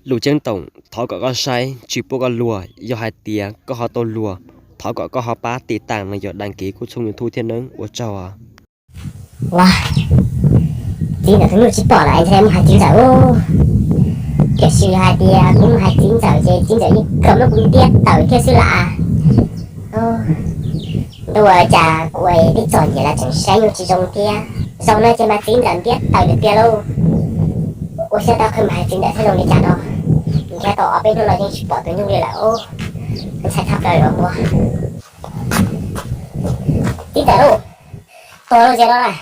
Lus ceeb toom, thov kom koj saib tsis pub koj luag, yog hais tias koj ho tau luag, thov kom koj ho pab tiv tas no yog dag kiv kuv tshooj YouTube thiab nawb, ua tsaug. Ua, txiv ntxawm tus nyuj tsis pom lawm es mus hais txiv ntxawm. Tiam sis hais tias kuv mus hais txiv ntxawm ces txiv ntxawm yeej kawg muab kuv ntiab tawm thiab xwb lam. Ntuj, ua cas kuv ua ib txoj nyiam los tseem saib nyuj tsis zoo thiab. Zoo no ces mas txiv ntxawm ntiab tawm lawm tiag lauj. Ua siab tau qhia mus hais txiv ntxawm thiab zoo li cas no. Nrhiav tau ob peb hnub no yeej tsis pom tus nyuj li lawm. Ntshai tshaj plaws li os. Txiv ntxawm lauj, tuag lawm tiag no na.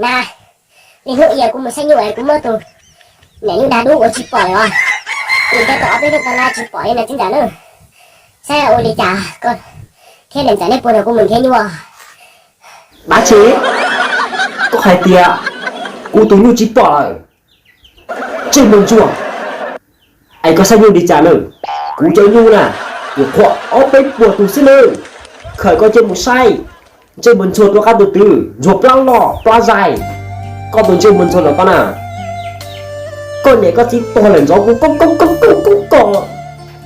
Na, niaj hnub ib yam kuv mus saib nyuj es kuv muab tus niam nyuj dag dub ua tsis pom li os. Kuv nrhiav tau ob peb hnub no tsis pom li na txiv ntxawm na. Saib ua li cas koj thiab niam ntxawm neb puas nrog kuv mus nrhiav nyuj? Dab tsi? Koj hais tias kuv tus nyuj tsis pom lawm? Ntsej muag ntsuag, es koj saib nyuj li cas na? Kuv cov nyuj na, kuv qhuas ob peb puas tus xwb na. Khawm koj cia mus saib, ntsej muag ntsuag tuaj qab tuaj twg, ntsuag plab loj plab zais. Koj tus ntsej muag ntsuag los koj na, koj niam koj txiv tuag lawm ntxov kuv koj koj koj koj koj koj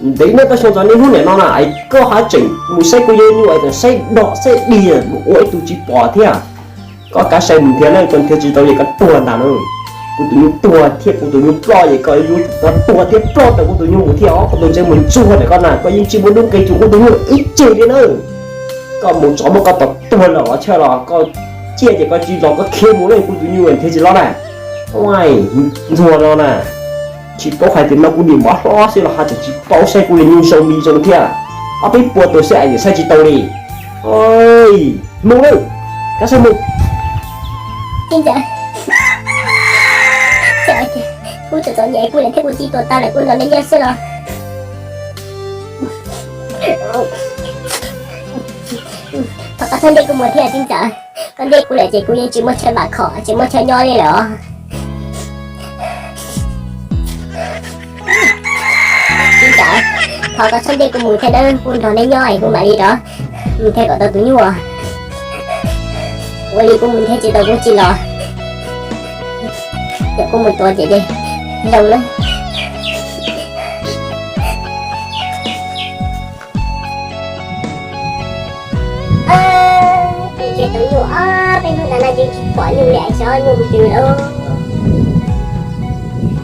ntev nej koj xyoo txog niaj hnub niam no na es koj haj tseem mus saib kuv cov nyuj es tseem saib dog saib dig mus ua ib tug tsis pom thiab. Koj kav sai mus nrhiav na, koj nrhiav tsis tau ces koj tuag ntag na. Kuv tus nyuj tuag thiab kuv tus nyuj ploj ces koj yuav tsum tau tuag thiab ploj raws kuv tus nyuj mus thiab os. Koj tus ntsej muag ntsuag ntawm koj na, koj yeej tsis muaj lub nqe cuag kuv tus nyuj ib tse li na. Koj mus tsov muab koj tom tuag lawm los tshaj los koj ciaj ces koj tsis los koj khiav mus na, kuv tus nyuj nrhiav tsis los na. Ua ntsuag no na, tsis paub hais tias no kuv niam mov hlob xwb los haj tseem tsis paub saib kuv li nyuj zoo li zoo thiab. Ob peb puas tus xwb es niam saib tsis tau li. Mus lawm, koj saib mus. Kuv txom txom nyem kuv niam thiab kuv txiv tuag tas lawm kuv nrog nej nyob xwb los. Thov koj txhob ntiab kuv mus thiab txiv ntxawm. Koj ntiab kuv lawm ces kuv yeej tsis muaj chaw mam khom tsis muaj chaw nyob li lawm os. Txiv ntxawm, thov koj txhob ntiab kuv mus thiab nawb, kuv nrog neb nyob es kuv mam li rov mus nrhiav kom tau tus nyuj. Ua li kuv mus nrhiav tsis tau kuv tsis los. Yog kuv mus tua ces zoo lawm. Ces tus nyuj ob peb hnub ntawd no yeej tsis pom nyuj li, xyov nyuj mus twg lawm.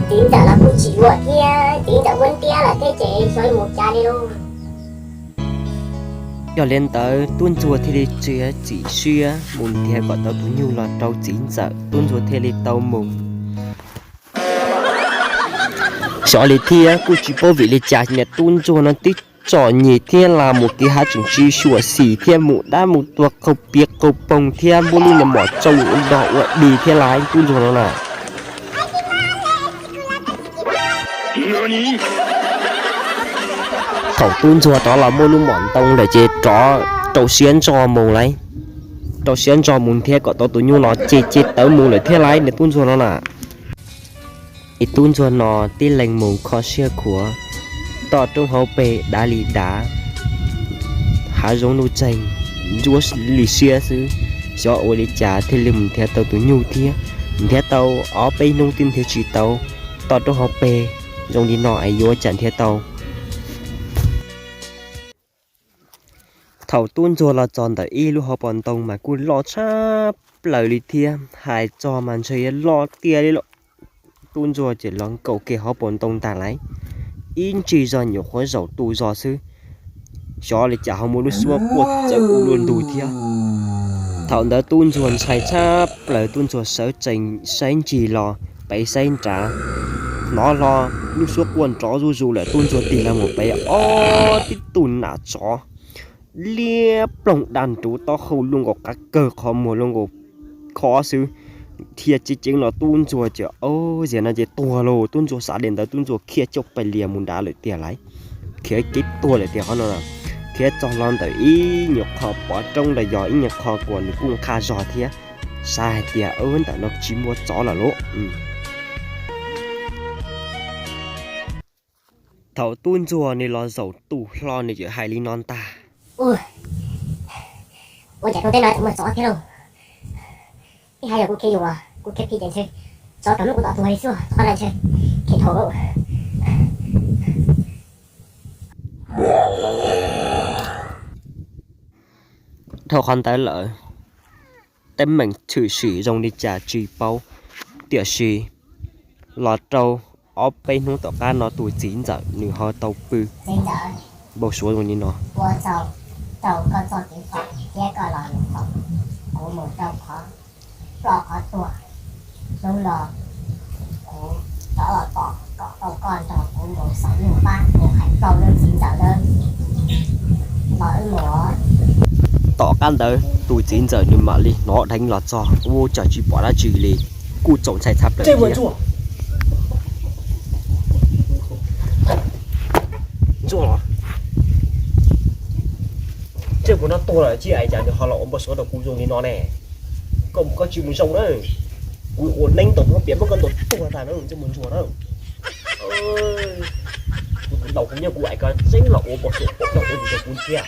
Txiv ntxawm los kuj tsis yuav thiab, txiv ntxawm muab ntiab lawm thiab ces xyov mus cas li lauj. Yog li ntawd tub ntsuag thiaj li txiav txim siab mus nrhiav kom tau tus nyuj los rau txiv ntxawm, tub ntsuag thiaj li tau mus. Xyov li thiab kuj tsis paub vim li cas niag tub ntsuag no twb txom nyem thiab los mus kev hav tseem tsis xyuam xim thiab mus dab mus tua qaug pias qaug poog thiab muab lub niag mom tsoo ua dog ua dig thiab lauj tub ntsuag no na. Thaum tub ntsuag rov los muaj lub mom ntoo lawm ces rov rau siab ntso mus lauj. Rau siab ntso mus nrhiav kom tau tus nyuj los ces ces tawv mus lawm thiab lauj niag tub ntsuag no na. Es tub ntsuag no tib leeg mus kho siab khuav, toj roob hauv pes dav li dav, hav zoov nuj tseeg ntsuab li siab xwb, xyov ua li cas thiaj li mus nrhiav tau tus nyuj thiab. Nrhiav tau ob peb hnub twb nrhiav tsis tau, toj roob hauv pes zoo li no es yuav ua cas nrhiav tau. Thaum tub ntsuag los txog ntawm ib lub hauv paus ntoo mas kuj loj tshaj plaws li thiab, hais txog mas ntshe yuav loj tiag li lawm. Tub ntsuag ces los nkaum kiag hauv paus ntoo ntag lauj, ib ntsis zog nyuam qhuav zaum tu zog xwb, xyov li cas ho muaj lub suab quaj txawv ua luaj ntug thiab. Thaum ntawd tub ntsuag ntshai tshaj plaws, tub ntsuag sawv tsees saib ntsis los pem saib nrad, hnov hlo lub suab quaj nrov zuj zus lawm, tub ntsuag tig los mus pem ob tib tug nam tsov liab ploog daj nruv taub hau luaj nkaus qab kawg, qhov muag luaj nkaus khov xwb, dhia ceev ceev los tub ntsuag ces, o, ziag no ces tuag lauj. Tub ntsuag xav li ntawd tub ntsuag khiav coj pes lias mus nrad lawm tiag lauj, khiav kev tuag lawm tiag qhov no. Khiav txog hlo ntawm ib nyuag qho pov roob los yog ib nyuag qho kuas nws kuj nqha zog thiab, xav hais tias, ntawm no tsis muaj tsov lawm lauj. Thaum tub ntsuag nws los zaum tu hlo nws txawm hais li no ntag. Ua cas rooj teb no txawm muaj tsov thiab lauj? Ib hais yog kuv khiav yuam, kuv khiav phi ces ntshe tsov kam muab kuv tom tuag li xwb, qhov no ntshe khiav dhau lauj. Tau qhov ntawd lawm, teeb meem tshwm sim zoo li cas tsis paub, tiam sis los rau ob peb hnub tom qab no tus txiv ntxawm nws ho tau pw npau suav zoo li no. Tom qab ntawd tus txiv ntxawm nws mam li hnov dheev los txog, ua cas tsis pom dab tsi li, kuj txaus ntshai tshaj plaws. Ntsuag, ntsej muag no tuag lawm, cia li cas nws ho los ua npau suav rau kuv zoo li no ne? Koj mus koj tsis mus zoo na. Kuv ua neeb tau muab piav muab koj ntaus tuag tag na ntsej muag ntsuag na. Kuv tus ntaus kuv nyob kuv ais koj tseeb los ua npau suav pom noj ua nws rau kuv thiab.